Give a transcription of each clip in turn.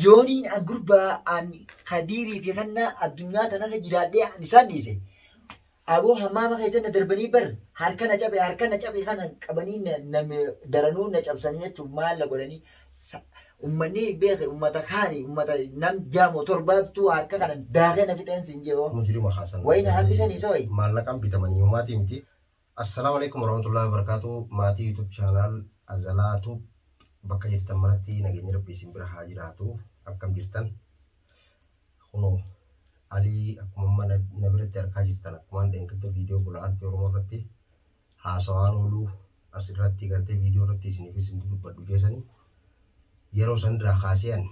Yooniin an gurbaa an Kadiirii fi kannaa addunyaa tanarra jiraadhee an isaan dhiise. Aboo hammaama keessa na darbanii bar harka na cabe harka na cabe kana qabanii na daranuu na cabsanii jechuun maal na godhanii ummanni beeke ummata kaani ummata nam jaamoo torbaattu harka kana daakee na fixeen siin jee hoo. Mujrima haasan. Wayi na hambisanii isa wayi. Maallaqaan bitamanii homaatii miti. Assalaamu alaikum warahmatullahi wabarakatuh. Maatii YouTube channel Azalaa Tube bakka jirtan maratti nageenyi Rabbi isin bira haa jiraatu. Akkam jirtan? Kunoo Alii akkuma amma na biratti argaa jirtan akkumaan dheengadda viidiyoo gola aartii Oromoo irratti haasawaan ooluu as irratti gartee viidiyoo irratti isiniifis hin dubbadhu jeesanii yeroo san irraa kaasee ani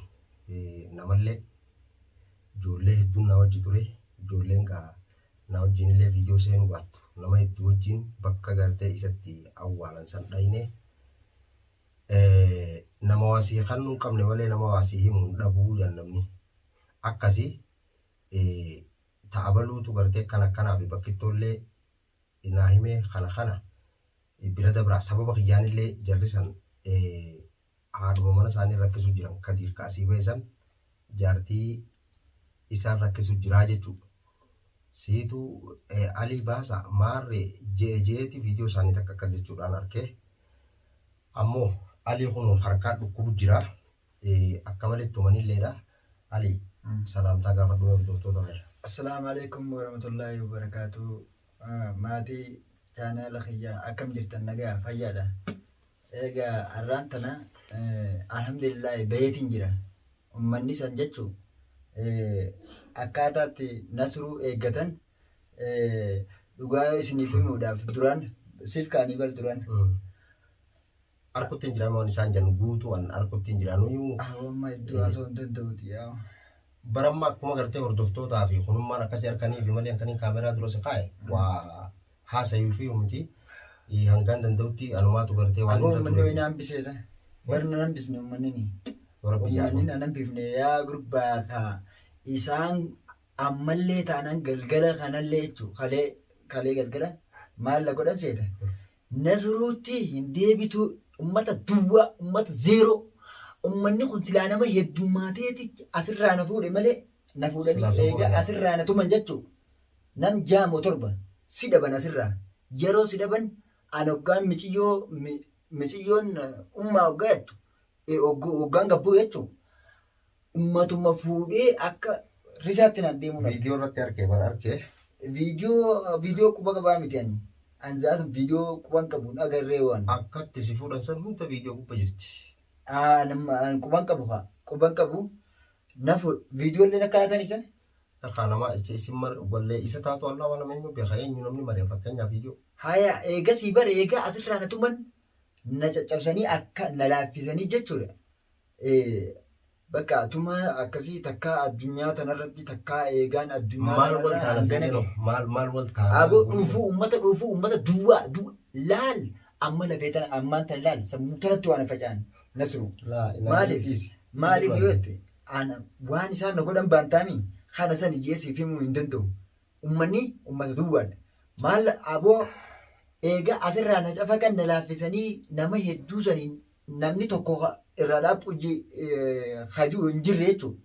namallee ijoollee hedduun na wajji ture ijoolleen gaa na wajjin illee viidiyoo seenuu baattu nama hedduu wajjin bakka gartee isatti awwaalan san dhayne nama waa sii kannuu hin qabne malee nama waa sii himu hin dhabuu jedhan namni. Akkasi ta abaluutu gartee akkana akkanaa fi bakkittoollee naa himee kana kana bira dabraa sababa kiyyaanillee jarri san haadhuma mana isaanii rakkisu jiran Kadiir ka asii bahe san jaartii isaan rakkisu jiraa jechuudha. Siitu Alii baasa maarree je'e je'eeti viidiyoo isaanii takka akkas jechuudhaan arkee. Ammoo Alii kun harkaa dhukkubu jira. Akka malee tumanilleedha. Alii salaamtaa gaafadhu hordoftoota kee. Assalaamu alaikum warahmatullaahi wabarakaatu. Maatii chaanaala kiyya akkam jirtan nagaa fayyaadha. Egaa har'aan tana alhamdulillah baheetiin jira. Ummanni san jechuun akkaataatti Nasruu eeggatan dhugaa yoo isiniif himuudhaaf duraan siif kaanii bar duraan. Arkutti hin jiraa waan isaan jedhan guutuu an arkutti hin jiraa nuyi Amma iddoo haasa'uu hin danda'uuti yaa. Baramma akkuma gartee hordoftootaa fi kunummaan akkasii harkanii fi malee halkanii kaameraa dura si kaa'e waa haasayuu fi miti hangaan danda'utti anumaatu gartee waan Aboo irra uummanni ture. wayii na hambiseesa. Bar na hambisne uummanni ni. Rabbi yaa Uummanni na hambifne yaa gurbaa kaa isaan ammallee taanaan galgala kanallee jechuun kalee kalee galgala maal la godhan seeta. Nasruutti hin deebitu ummata duwwaa ummata zeeroo ummanni kun silaa nama heddummaateeti asirraa na fuudhe malee na fuudhanii Silaa san eega fuudhan. asirraa na tuman jechuu nam jaamoo torba si dhaban asirraa yeroo si dhaban an hoggaan miciyyoo miciyyoon ummaa hoggaa jettu hoggaan gabbuu jechuu Ummatuma fuudhee akka risaatti naan deemuu naqe. Viidiyoo irratti arkee bar arkee. Viidiyoo viidiyoo quba qabaa miti ani. An za'a san viidiyoo quban qabu hin agarree waan. Akkatti si fuudhan san hunda viidiyoo gubba jirti. Aa nama an quban qabu kaa quban qabu na fuudh viidiyoo illee akka haatan isa. Dhakaa namaa isa isin mar wallee isa taatu allaa waan nama eenyu beeka eenyu namni maree fakkeenyaaf viidiyoo. Haya eegasii bar eegaa asirraa na tuman na caccabsanii akka na laaffisanii jechuudha. Bakka tumaa akkasii takkaa addunyaa tanarratti takkaa eegaan addunyaa Maal wal tanarra taana siin hangana jedhu gahe. maal maal wal taana Aboo dhuufuu ummata dhuufuu ummata duwwaa duwwa laal amma lafee tana ammaan tana laal sammuu tanatti waan faca'an Nasru. Laa ilaa Maaliif dhiisi. Dhiisi maaliif yoo dhugaa. jette ana waan isaan na godhan baantaami kana san ijee siif himuu hin danda'u. Ummanni ummata duwwaadha. Maal aboo eega asirraa na cafaqan na laaffisanii nama hedduu saniin namni tokko irraa dhaaphu hajuu hin jirre jechuudha.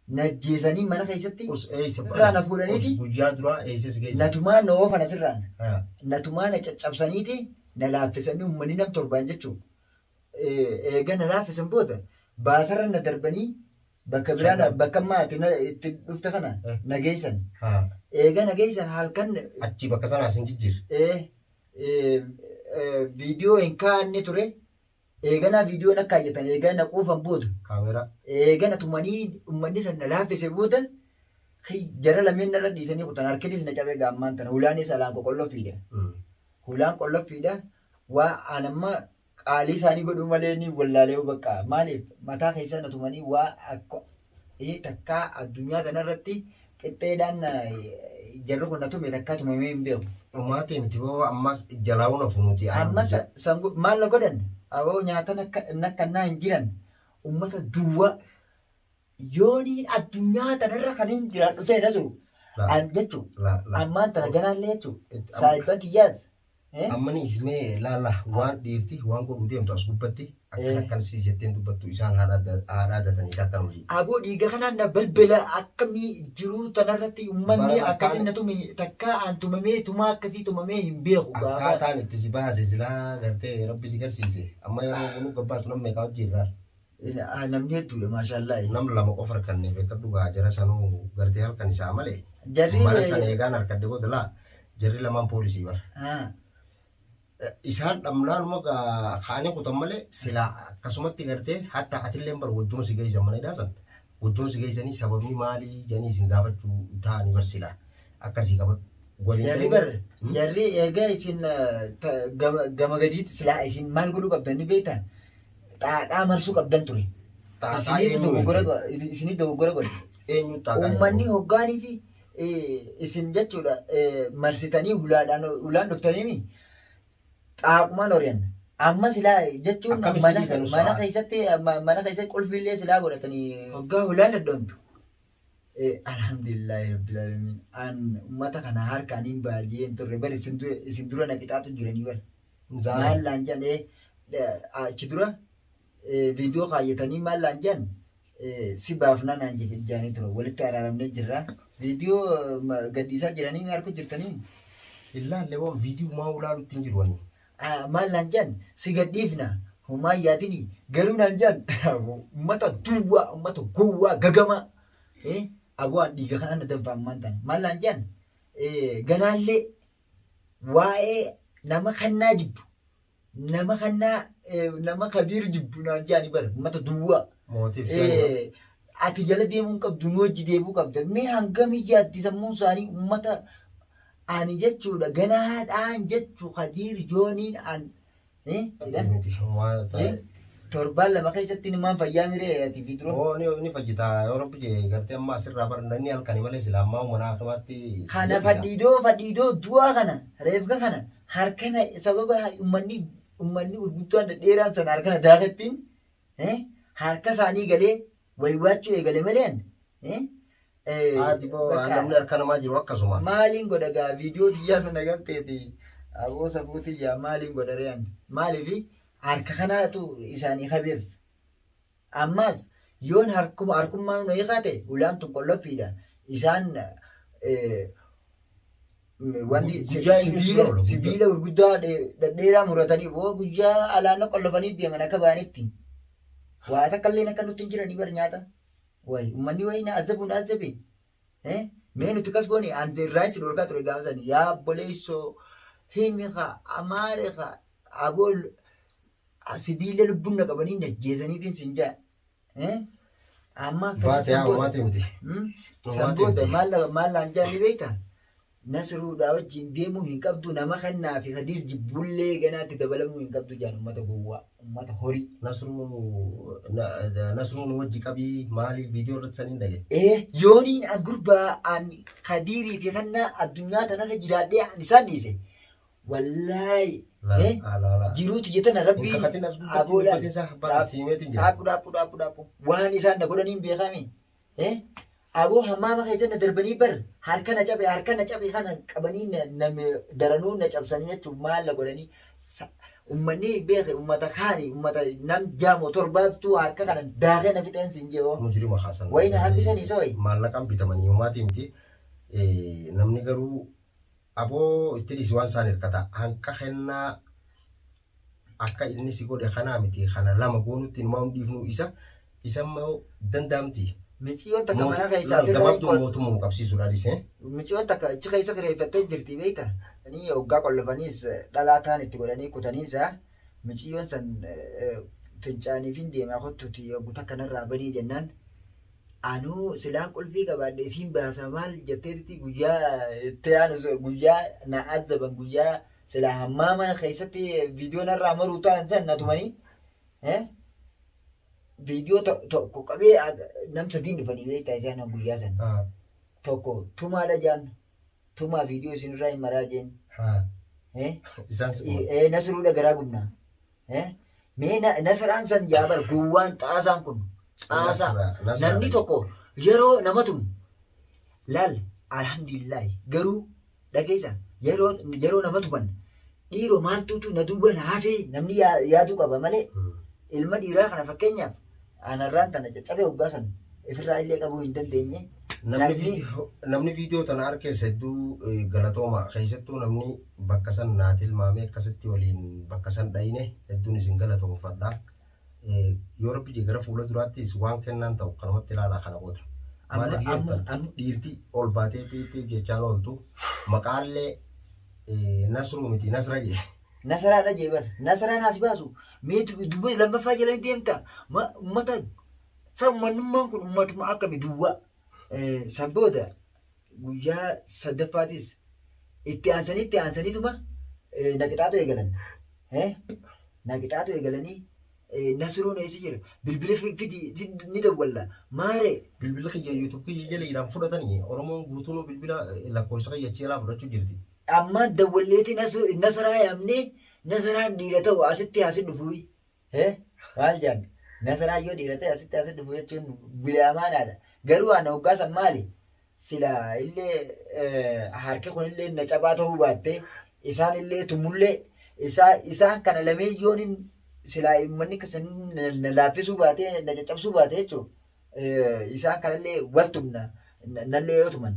Na ajjeesanii mana keessatti Us eessa irraa na fuudhaniiti Guyyaa duraa eessa si geessan? na tumaa na oofan asirraan. Haa. Na tumaa na caccabsaniiti na laaffisanii uummanni nam torbaan jechuudha. Eega na laaffisan booda baasarra na darbanii bakka biraa na- bakka ammaa ati na- itti dhufte kana Eh. na geessan. Haa. Eega na geessan halkan Achi bakka sanaa sin jijjiirre. eh, eh, eh, viidiyoo hin kaa'anne ture. Eeganaa viidiyoo na kaayyatan eegaa na quufan booda Kaameraa. eega na tumanii uummanni san na laaffise booda jara lameen narra dhiisanii kutan harkinis na cabee gaammaan tana hulaanis alaan qoqolloffiidha. Hulaan qolloffiidha. Waa an amma qaalii isaanii godhuu malee ni wallaalee bakka maaliif mataa keessa na tumanii waa akka takkaa addunyaa tanarratti qixxeedhaan jarri kun na tume takkaa tumamee hin beeku. Dhumaatii miti boo ammas jalaa huna funuuti. Amma sangu maal na godhan aboo nyaatan akka nakkannaa hin jiran ummata duwwaa yooniin addunyaa tanarra kan hin jiraadhu ta'e nasu an jechuun ammaan tana ganaallee jechuun saayibban kiyyaas. Amma ni ismee laala waan dhiirti waan godhuu deemtu as gubbatti akkan akkan si jetteen dubbattu isaan haadha datanii akkan hojii. Aboo dhiiga kanaan na balbala akkamii jiruu tanarratti uummanni Bara akkasii na tume takkaa aan tumamee tumaa akkasii tumamee hin beeku gaafa. Akkaataan itti si baase silaa gartee rabbi si garsiise amma yeroo kunuu gabbaatu nam meeqaa hojii irraa Namni hedduudha maashaallah. Nam lama qofa harkanne beekadhu gaa jara sanuu gartee halkan isaa malee Jarri mana sana eegaan harkadde booda laa jarri lamaan poolisii bara. Isaan dhabnaanuma ka'anii kutan malee silaa akkasumatti gartee hatta atillee bar wajjuma si geessan mana hidhaa san wajjuma si geessanii sababni maalii jedhanii isin gaafachuu ta'anii bar silaa akkasii qabadhu. Waliin Jarri ta'anii bar jarri eegaa isin gama gadiitti silaa isin maal godhuu qabdan ni beektaa? Xaaqaa marsuu qabdan ture. Xaaqaa Isiniif eenyu dogoggora erge? isiniif dogoggora godhe. Eenyu xaaqaa Uummanni erge? hoggaanii fi isin jechuudha marsitanii hulaadhaan hulaan dhuftaniimi xaaqumaan horiyan. Amma silaa jechuun Akkam isin mana dhiisan mana usa'aa? keessatti mana keessatti qulfiillee silaa godhatanii hoggaa hulaan dhadhoomtu. Alhamdulillahi rabbil alamin. An uummata kana harkaan hin baajee hin turre bar isin dura na qixaatu jiranii bar. Zaala. Maal laan jedhan achi dura viidiyoo kaayyatanii maal laan jedhan si baafnaa naan jedhanii ture walitti araaramnee jirra. Viidiyoo gadhiisaa jiranii harku jirtanii Ilaalle waan viidiyoo maa ulaalutti hin jiru ani. Maal naan jedhan si gadhiifna homaa yaadini garuu naan jedhan uummata duwwaa uummata gowwaa gagamaa abu'aan dhiiga kanaan na danfa ammaan tana maal naan jedhan ganaallee waa'ee nama kannaa jibbu nama kannaa nama Kadiir jibbu naan jedhani bara uummata duwwaa. Mootiif seenu. Ati jala deemuu hin qabdu nu hojii deebuu qabda mee hangamii jaatti sammuun isaanii uummata ani jechuudha ganaadhaan jechuu Kadiir Jooniin an Miti waa ta'e. Torbaan lama keessatti nimaan fayyaa miree ati fi dura. Oo ni fayyita yoo rabbi jee gartee amma asirraa bara inni halkani malee sila ammaa mana hakimaatti. Kana fadhiidoo fadhiidoo du'aa kana reefka kana harkana sababa uummanni gurguddaan dhedheeraan sana harkana daakettiin harka isaanii galee waywaachuu eegale malee Haati boo namni harka namaa jiru akkasuma. Maaliin godha gaa viidiyoo tiyyaa sana garteeti aboo safuu tiyyaa maaliin godha re'an maaliifi harka kanaatu isaanii qabeef ammas yoon harkuma harkummaa nu hiikaa ta'e ulaan tun qolloffiidha isaan wanni Guyyaa eenyu si sibiila oolu? Sibiila gurguddaa dhedheeraa muratanii boo guyyaa alaana qollofanii deeman akka ba'anitti waa takka illee akka nutti hin jiranii bar nyaata wayi uummanni wayi na azabuun azabe mee nuti kas goone an irraan si dhorkaa ture gaafa sani yaa obboleessoo himi kaa amaare kaa aboo sibiila lubbuun na qabanii na jeesaniitiin sin jaa amma akkasii Baate haa san booda homaati miti. San Homaati booda miti. Maal laan jaalli beektaa Nasruudhaa wajjin deemuu hin qabdu nama kannaa fi Kadiir jibbullee ganaatti dabalamuu hin qabdu jaan uummata gowwaa uummata horii. Nasruu Nasruu nu wajji qabii maali viidiyoo irratti saniin dhage. Yooniin an gurbaa an Kadiirii fi kannaa addunyaa tanarra jiraadhee an isaan dhiise wallaahi jiruu tiyya tana Hin rabbiin kakatin as gubbatti aboodhaan dubbatin isaa bara siimeetiin jira. Dhaabbu dhaabbu dhaabbu dhaabbu waan isaan na godhaniin beekame. Aboo hammaama keessa na darbanii bar harka na cabe harka na cabe kana qabanii na daranuu na cabsanii jechuun maal na godhanii ummanni beeke ummata kaani ummata nam jaamoo torbaattu harka kana daakee na fixeen siin jee hoo. Mujrima haasan. Wayi na hambisanii isa wayi. Maallaqaan bitamanii homaatii miti. Namni garuu aboo itti dhiisi waan isaan hirkata. Hanqa kennaa akka inni si godhe kanaa miti kana lama goonutti inumaa hin dhiifnu isa isa immoo danda'amti. Miciyyoon takka mana keessaa asirraa Gabaabduu mootummaa qabsiisuudha dhiisee. Miciyyoon takka achi keessa kireeffattee jirti beektaa? Ni hoggaa qollofaniis dhalaa ta'an itti godhanii kutaniisa miciyyoon san fincaaniif hin deemaa kottuuti yogguu takka narraa banii jennaan anuu silaa qulfii qabaadhe isiin baasa maal jetteetitti guyyaa itti aanu guyyaa na azaban guyyaa silaa hammaa mana keessatti viidiyoo narraa maruu ta'an san na tumanii viidiyoo tokko qabee nam sadiin dhufanii beektaa isaan guyyaa san tokko tumaadha jaan tumaa viidiyoo isinirraa hin maraa jeen Isaan si dhuman. Nasruudha garaa gubna mee Nasraan san jaabar gowwaan xaasaan kun xaasaa namni tokko yeroo nama tumu laal alhamdulillahi garuu dhageessa yeroo nama tuman Dhiiroo maaltuutu na duuba na hafee namni yaaduu qaba malee ilma dhiiraa kana fakkeenyaaf anarraan tana caccabee hoggaa san ifirraa illee qabuu hin dandeenye. Namni viidiyoo tana harkeessa hedduu galatooma. Keessattuu namni bakka san naa tilmaamee akkasitti waliin bakka san dhayine hedduun isin galatoomfadha. Yoo rabbi jee gara fuula duraattis waan kennaan ta'u kanumatti ilaalaa kana booda. Maaliif yoo jettan dhiirti ol baatee piip jechaan ooltu maqaallee Nasruu miti Nasra jee. Nasaraadha jee bar. Nasaraan as baasu. Mee duwwa lammaffaa jalanii deemta. Ummata sa ummannummaan kun ummatuma akkami duwwaa. San booda guyyaa sadaffaatis itti aansanii itti aansaniituma na qixaaxuu eegalan. Na qixaaxuu eegalanii Nasruun eessa jira? Bilbila fidi ni dawwalla. Maaree. Bilbila kiyya YouTube kiyya jala jiraan fudhatanii Oromoon guutuun bilbila lakkoofsa kiyya achi jalaa fudhachuu jirti. Amma dawwalleeti Nasraa yaamnee Nasraan dhiira ta'u asitti asi dhufu. Maal jaan? Nasraan yoo dhiira ta'e asitti asi dhufu jechuun bilaamaanaadha. Garuu ana hoggaa san maali? Sila illee harki kun illee na cabaa ta'uu baattee isaan illee tumullee isaan kana lameen yoon silaa uummanni keessan na laaffisuu baatee na caccabsuu baate jechuun isaan kanallee wal tumna nallee yoo tuman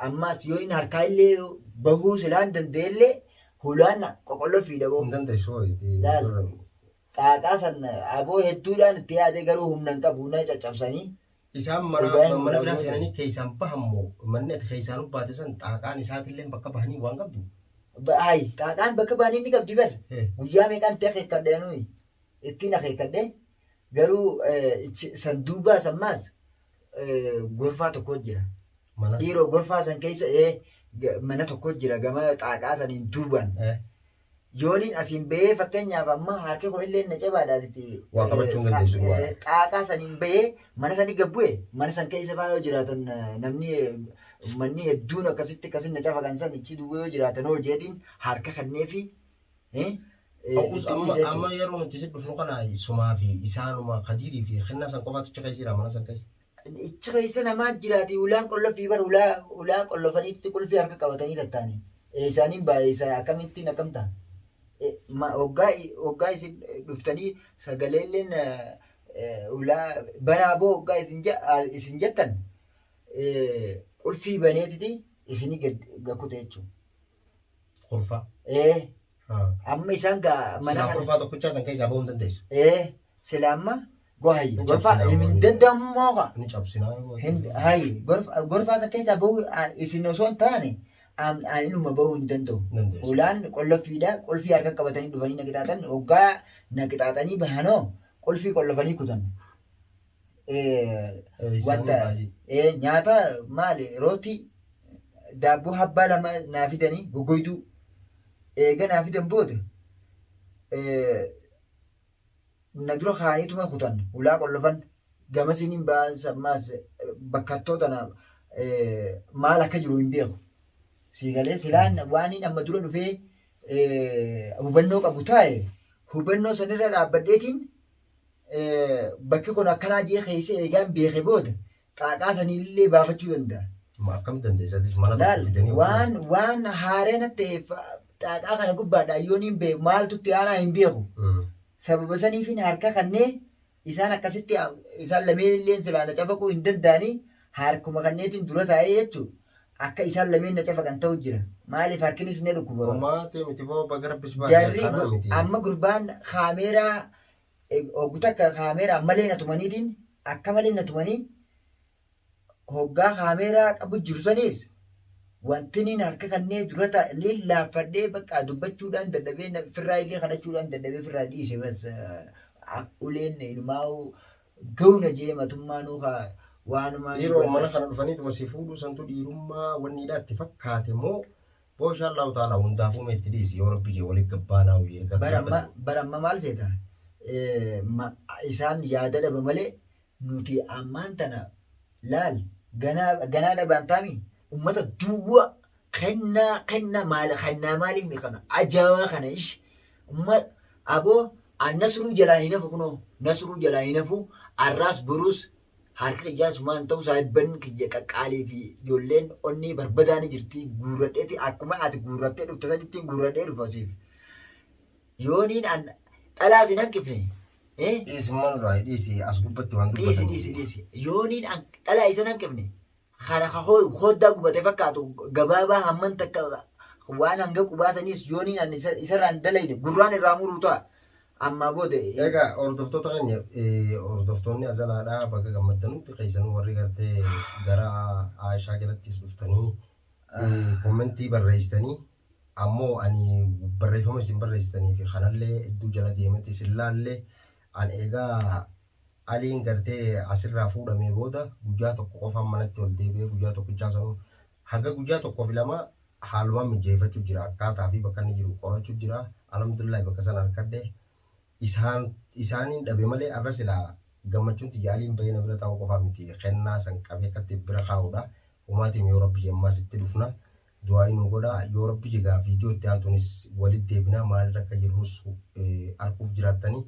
ammaas yoo inni harkaa illee bahuu silaan danda'ellee hulaan qoqollofiidha boo. Hin dandeessu hoo. Laal. Qaaqaa san aboo hedduudhaan itti yaadee garuu humna hin qabu na caccabsanii. Isaan mana Dhugaa hin mana biraa mul'atu. seenanii keessaan bahan moo manni ati keessaan baate san xaaqaan isaatillee bakka bahanii waan qabdu? Hayi xaaqaan bakka bahanii ni qabdi bar. Guyyaa meeqaan itti akeekkadhe anuyi ittiin akeekkadhe garuu san duubaa sammaas gorfaa tokko jira. Mana. Dhiiroo gorfaa san keessa mana tokko jira gama xaaqaa saniin duubaan. Yooniin asiin bahee fakkeenyaaf amma harki kun illee na cabaadhaati. Waa qabachuu hin dandeessu dhugaadha. Xaaqaa saniin bahee mana sanii gad bu'e mana san keessa faa yoo jiraatan namni manni hedduun akkasitti akkasin na cafaqan san ichi duwwee yoo jiraatan hoo jeetiin harka kanneefi Ta'us itti amma dhiise amma jechuudha. yeroo nuti si dhufnu kana sumaa fi isaanuma Kadiirii fi kennaa san qofaatu achi keessa jira mana san keessa. Ichi keessa namaa jiraati ulaan qollofii bar ulaa ulaa qollofaniitti qulfii harka qabatanii tattaanii. Isaaniin baay'ee akkamittiin akkam ta'a? Hoggaa hoggaa isin dhuftanii sagaleelleen ulaa banaa boo hoggaa isin jettan qulfii baneetiti isinii gad gakkute jechuudha. Qulfaa. Ee amma isaan gaa mana Silaa kana qulfaa tokkichaa san keessaa bahuu hin dandeessu. Ee sila amma gohayi Ni gorfaa cabsinaa hin waan. danda'amu moo kaa? Ni cabsinaa. Hin hayi gorfaa san keessaa bahuu isin osoo hin taane ani inuma bahuu hin danda'u. Hin dandeessu. Ulaan qolloffiidha qulfii harka qabatanii dhufanii na qixaaxan hoggaa na qixaaxanii bahanoo qulfii qollofanii kutan. Isaanii Wanta baay'ee. nyaata maali rootii daabboo habbaa lama naa fidanii goggoyduu eega naa fidan booda na dura kaa'aniituma kutan ulaa qollofan gamasiin hin ba'an ammaas bakkattoo tana maal akka jiru hin beeku. Sii galee silaan waan inni amma dura dhufee hubannoo qabu taa'e hubannoo sanirra dhaabbadheetiin bakki kun akkanaa jee keessa eegaan beeke booda xaaqaa saniillee baafachuu danda'a. Ma akkam dandeessatis mana tokko Laal fidanii waan waan haaree natti ta'eef xaaqaa kana gubbaadha yoon hin beeku maaltu itti aanaa hin beeku. Sababa saniifin harka kannee isaan akkasitti isaan lameen illee silaa na cafaquu hin danda'anii harkuma kanneetiin dura taa'ee jechuudha. Akka isaan lameen na cafaqan ta'u jira. Maaliif harkinis na dhukkuba. Homaa ta'e miti boo baga rabbis baasee Jarri kanaa miti. amma gurbaan kaameeraa hoggu takka kaameeraa malee na tumaniitiin akka malee na tumanii hoggaa kaameeraa qabu jiru saniis wanti niin harka kannee dura taa'e laaffadhee bakka dubbachuudhaan dadhabee firraa illee kadhachuudhaan dadhabee firraa dhiise bas uleen ilmaa'u ga'u na jee matummaanuu kaa waanumaan. Dhiiroo mana kana dhufaniituma si fuudhuu santu dhiirummaa wanniidha itti fakkaate moo boo inshaallahu ta'ala hundaafuu mee itti dhiisi yoo rabbi jee walitti gabbaanaa wuyee Bara amma maal seeta isaan yaada dhaba malee nuti ammaan tana laal ganaa ganaa dhabaan taami ummata duwwa kennaa kennaa maal kennaa maaliin kana ajaa'ibaa kana ish umma aboo an Nasruu jalaa hin hafu kunoo Nasruu jalaa hin hafu arraas boruus harka kiyyaas maan ta'u saahibban kiyya qaqqaalii fi ijoolleen onnee barbadaa ni jirti guurradheeti akkuma ati guurrattee dhufte sanittiin guurradhee dhufa siif. Yooniin an dhalaas hin hanqifne. Dhiisi manurraa dhiisi as gubbatti waan Dhiisi dubbatan. dhiisi dhiisi. Yooniin an dhalaa isan hanqifne. Kana ka hoddaa gubate fakkaatu gabaabaa hamman takka waan hanga qubaasaniis yooniin an isarraan dalayne gurraan irraa muruu ta'a. Ammaa booda. Egaa hordoftoota keenya hordoftoonni azalaadhaa bakka gammaddanutti keessanuu warri gartee gara Aayishaa jalattis dhuftanii kommentii barreessitanii ammoo ani barreeffama isin barreessitanii fi kanallee hedduu jala deemetti isin laallee an egaa Aliin gartee asirraa fuudhamee booda guyyaa tokko qofaan manatti ol deebi'ee guyyaa tokkichaa sanuu haga guyyaa tokkoo fi lama haalumaan mijeeffachuu jira akkaataa fi bakka inni jiru qorachuu jira alhamdulillah bakka sana harkadhe isaan isaaniin dhabe malee arra silaa gammachuun tiyya Aliin bahee na bira taa'uu qofaa miti kennaa san qabee akkatti bira kaa'uudha humaatiin yoo rabbi jemmaa sitti dhufna du'aa nu godhaa yoo rabbi jegaa viidiyoo itti aantuunis walitti deebinaa maalirra akka jirrus arguuf jiraattanii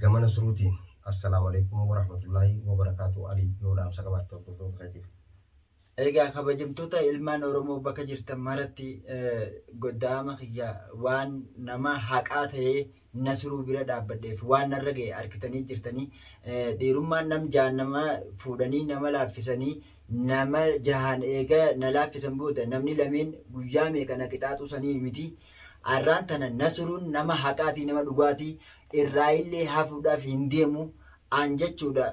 gamana suruutiin assalaamu alaikum warahmatullaahi wabarakaatu. Ali yoo dhaamsa qabaatte hordoftoota keetiif. Egaa kabajamtoota ilmaan Oromoo bakka jirtan maratti goddaama kiyya waan nama haqaa ta'ee Nasruu bira dhaabbadheef waan narra ga'e argitanii jirtanii dhiirummaan nam jaan nama fuudhanii nama laaffisanii nama jahaan eega na laaffisan booda namni lameen guyyaa meeqa na qixaaxuu sanii miti. Arraan tana Nasruun nama haqaatii nama dhugaatii irraa illee hafuudhaaf hin deemu. An jechuudha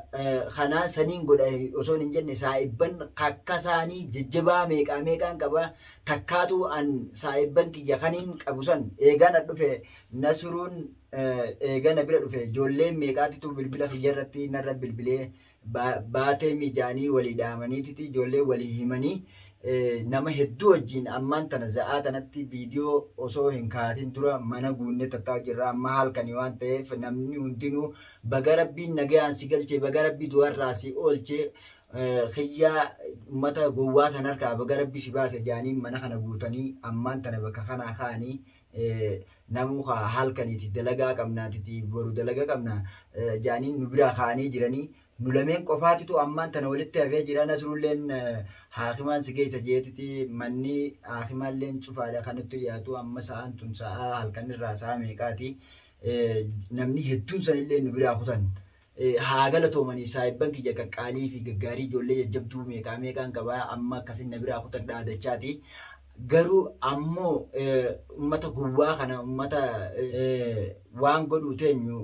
kanaan saniin godha osoo hin jenne saa'ibban kakka isaanii jajjabaa meeqaa meeqaan qaba takkaatu an saa'ibban kiyya kaniin qabu san eegaa na dhufe Nasruun eegaa na bira dhufe ijoolleen meeqaatitu bilbila kiyya irratti narra bilbilee baatee mijaanii walii dhaamaniititi ijoollee walii himanii nama hedduu wajjin ammaan tana za'aa tanatti viidiyoo osoo hin kaatin dura mana guunnee tattaa'u jirra amma halkanii waan ta'eef namni hundinuu baga rabbiin nagayaan si galchee baga rabbi du'arraa si oolchee kiyyaa ummata gowwaa san harkaa baga rabbi si baase jaanii mana kana guutanii ammaan tana bakka kanaa ka'anii namuu halkaniiti dalagaa qabnaatiti boru dalagaa qabna jaanii nu biraa ka'anii jiranii nu lameen qofaatitu ammaan tana walitti hafee jira. Nasrulleen haakimaan si keessa jeetiti manni haakimaalleen cufaadha kan nutti dhiyaatu amma sa'aan tun sa'aa halkanirraa sa'a meeqaati namni hedduun sanillee nu biraa kutan. Haa galatoomanii saahibban kiyya qaqqaalii fi gaggaarii ijoollee jajjabduu meeqaa meeqaan qabaa amma akkasin na biraa kutan dhaadachaati. Garuu ammoo ummata gowwaa kana ummata waan godhuu teenyu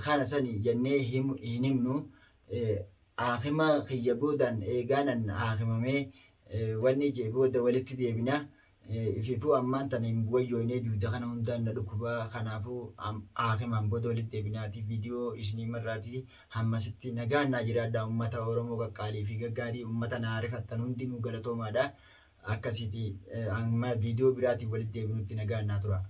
kana sani jennee hin himnu. Haakima kiyya boodaan eegaanan haakimamee wanni jee booda walitti deebina. Ififuu ammaan tana hin wayyoonee duuda kana hundaan na dhukkubaa kanaafuu haakimaan booda walitti deebinaati viidiyoo isinii marraati hammasitti nagaan naa jiraadha ummata Oromoo qaqqaalii fi gaggaarii ummata naa rifattan hundinuu galatoomaadha. Akkasiiti amma viidiyoo biraatiin walitti deebinutti nagaan naa tura.